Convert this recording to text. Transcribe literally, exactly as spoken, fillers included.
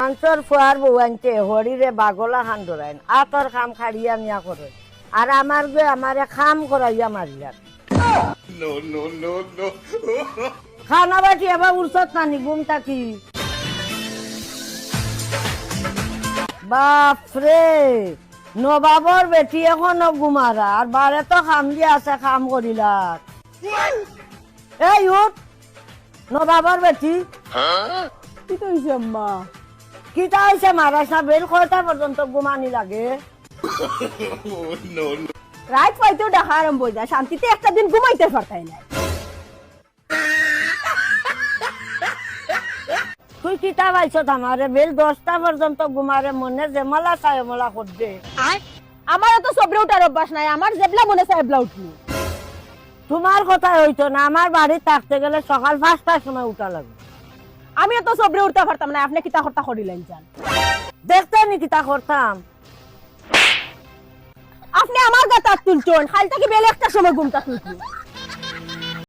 মানষর ফুয়ার বউ আনতে হরিরে বাগলা খান ডরাইন, আতর কাম খাড়িয়া নিয়া করে। আর আমার গো আমারে কাম করাইয়া মারিলার। খানা বাটি এবার উঠছত নানি ঘুম থাকি? বাপরে, নবাবর বেটি এখনো ঘুমারা, আর বারে তো কাম দিয়া আছে, কাম করিলার। এই উঠ, নবাবর বেটি। কিতা অইছে আম্মা? কিতা অইছে মারাইস না, বেল কয়টা পর্যন্ত ঘুমানি লাগে? রাইত পাইতেউ ডাকা আরম্ভ অই যায়, শান্তিতে একটা দিন ঘুমাইতে পারতায় না। তুই কিতা পাইছত আমারে? বেল দশটা পর্যন্ত ঘুমারে, মনে যেমলা চায় অমলা করবে। আমার অত সবরে উঠার অভ্যাস নাই, আমার যেবলা মনে চায় এবলা উঠমু। তোমার কথায় অইতো না, আমার বাড়িত থাকতে গেলে সকাল পাঁচটার সময় উঠা লাগে। আমি অত সবরে উঠতাম পারতাম না, আপনে কিতা করতা করিলাইন যান। দেখতে নি কিতা করতাম। আপনে আমার গাত আত তুলছইন, কাইল থাকি বেলে একটার সময় ঘুম থাকি উঠমু।